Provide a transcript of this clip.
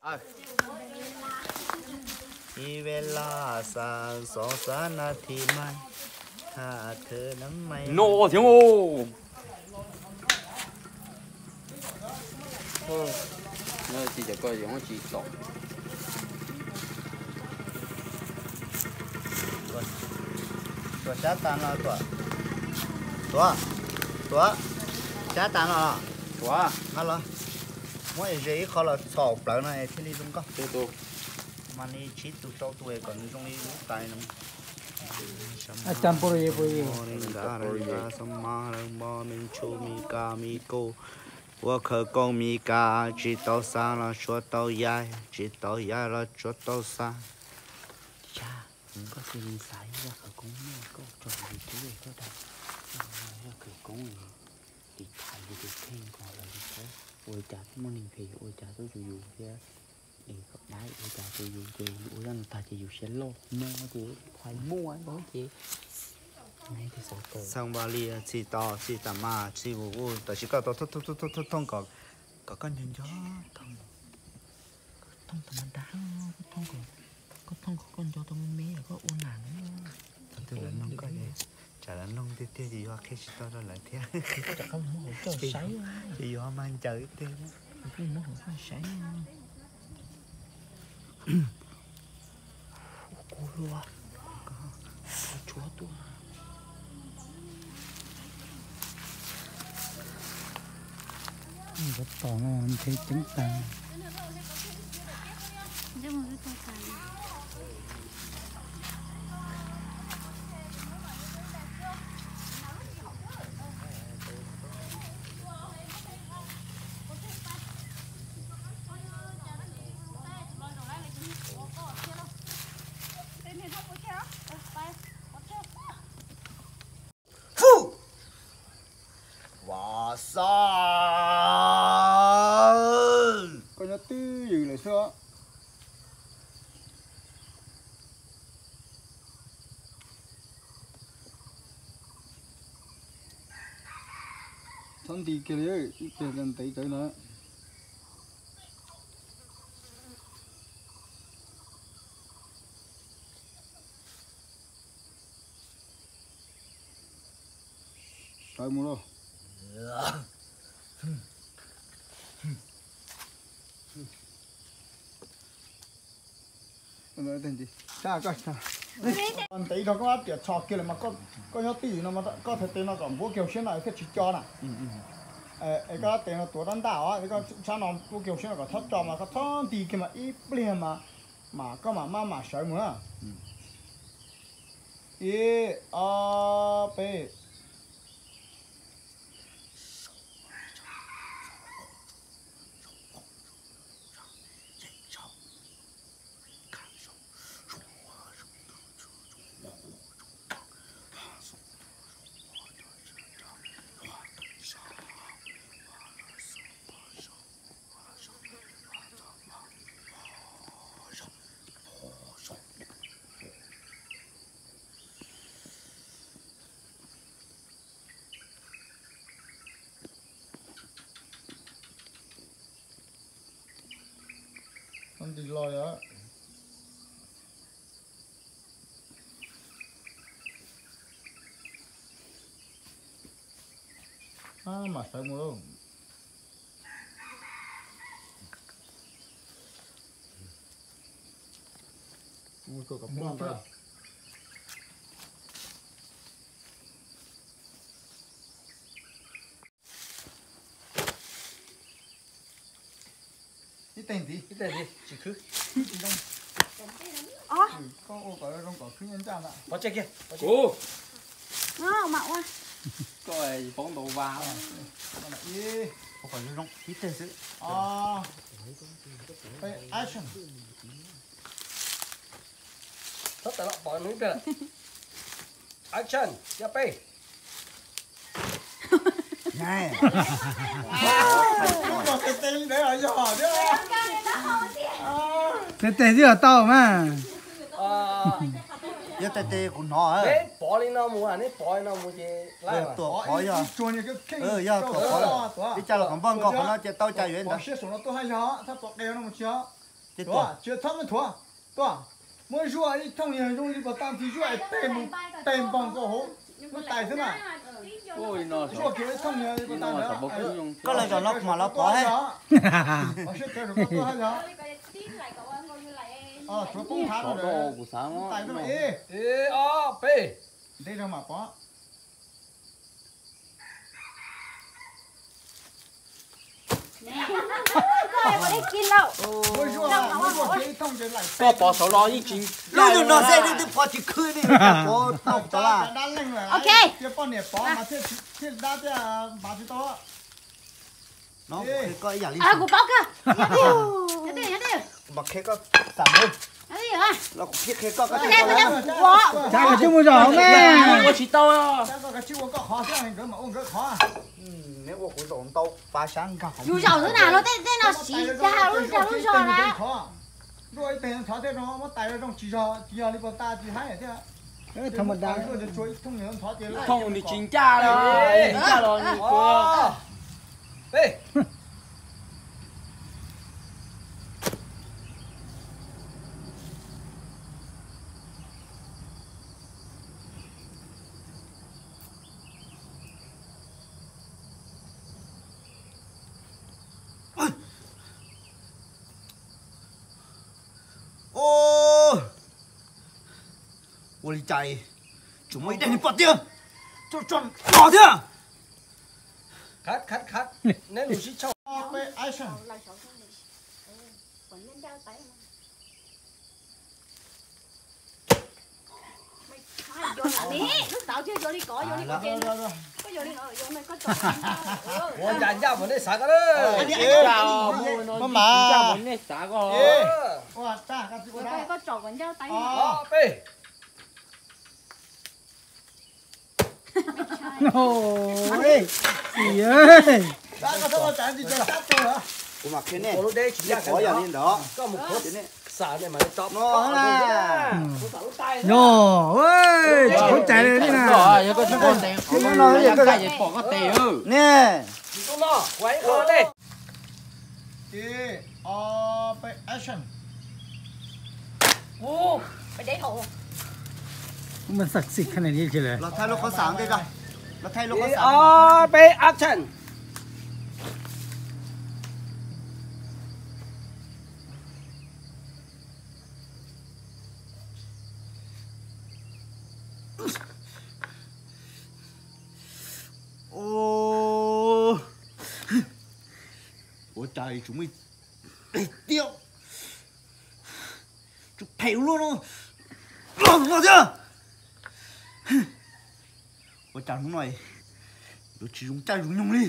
Ib ves las xas xov xav nas this mas, ha thw nas mais no thiab os. Tsis cov ko yuav tsis tom. Tuam sab tas no, Tuam, Tuam, Tuam, sab tas no, Tuam, no los muab es ze ib qho los txhom plawv no es thiaj li zoo nkauj. Mas li tsib tus rau tus es kom nws zoo li lub tais no. Xab mas lawv nqa, xab mas lawv npo, me ntsuj me ka me kuj, ua khawv koob me ka, tsis tau xa los tsuav tau yaig, tsis tau yaig los tsuav tau xa. Yog koj tus xav yog khawv koob no koj tso YouTube koj dag, yog khawv koob li tiv thaiv yus tus kheej ko lawm, ua cas muaj neeg phem ua cas tuaj tsuas yus thiab, es koj dab ua cas tsuas yus ces yus ua zaj no tag ces yus siab loj no ces phais muaj no ces. Xeeb Vaj Lis txhij to txhij tas mas txhij vus vus tam sim koj tau thooj kom koj nco nco thooj, koj thooj tau mas dab, koj thooj kom koj nco tau me me koj ua nam na. Thaum twg lawv noog koj, tsam lawv noog tiag tiag ces yuav qhia tsis tau rau lawv thiab. Ces yuav mas ncaws ib teg. Muab hauv koj saib. Ua kuv luaj, tshuav tuaj. Yuav tom no ntshe ceeb tas. Vas xav, koj nyob twj ywm lawm xwb os. Txhob nti kiag li, ib pliag ntev kawg no. Sawv mus lauj. Ntev dhau koj ab tiam txhos kiag lawm mas koj nyob twj ywm no mas koj txhais tes no kom npuab kiag hauv siab no thiaj tsis co na. Es koj ab tes no tuav rab ntaj os, koj sab no npuab kiag hauv siab no kom txhob co mas koj txhob nti kiag mas ib pliag mas, mas koj mam maj mam sawv mus na. Ib, ob, peb. Nti los yom. Mam sawv mus lauj. Ib teg ntxiv, ib teg ntxiv, tsis khwb. Koj ua kom zoo kom khwb nyob ntsaj ntag. Pov tseg kiag. Kuv. Koj paub ntau vas. Ua kom zoo zoo, ib teg xwb. Action. Thov tawm los pov ib teg lawm. Action, yog peb. Tes tes twb yog tau mas. Yog tes tes kuv hnov. Neb pov li no mus, neb pov li no mus ces tuam pov yog, yog tuam pov. Ib co los kom npaj nkaus qhov no ces tau cas yuav ntawd. Siab saum no tuaj haj yog, thaj pov qe no mus tsis yog. Tuaj, tsis txhob muab thuav. Tuaj, muab zuaj ib thooj yog zoo li pas tag ntxiv, zuaj es peg mus peg npog nkaus hauv lub tais xwb na. Zuaj kiag ib thooj yog li pas tag ntxiv. Koj los zaum no kuv mam los pov thiab. Tsuav poob thav rau lub tais no. Ib, ob, peb. Ntev rau mam pov. Koj pov saud los yeej tsis ncaj. Lub no xwb twb pov tsis khwb li, pov tau tod lawm. Ok. Poj niam pov mas thiaj dab thiaj npav tsis tau. Kuv paub kawg. Kuv mam qhia koj xam mus. Los kuv pib qhia koj, koj tsis paub lawm. Cas koj tsis mus zaum me. Ua tsis tau. Neb ua kuv zaum ntau pab sab nkag qhov. Yus zaum xwb na, luag tej tej no siv dag lub dag lub zog na. Luaj ib teg ntxhov thiab no muab tais zoo tsis zog, tsis yog li pas tag tsis haib thiab. Thooj nws tsis ncaj li, ncaj los nws tuag. Ua li cas tseem muaj ib daim niag pom tiag, tso tso no thiab. Khab khab khab, neb lus sib tshauj. Ua cas ncaj mas nej xav koj na. Peb. Kuv mam qhia nej, nej pov yam li ntawd. No, tsis txhob cais li na. Yog koj tsis pom tes, pom koj tes. Ne. Los thaij lub qhov xav ntej, los thaij lub qhov xav. Ob, peb, action. Ua cas tseem muaj ib tiab tsuj phem ua luaj no los no thiab. Ua cas hnub no yuav tsis zoo caij zoo nyoog li.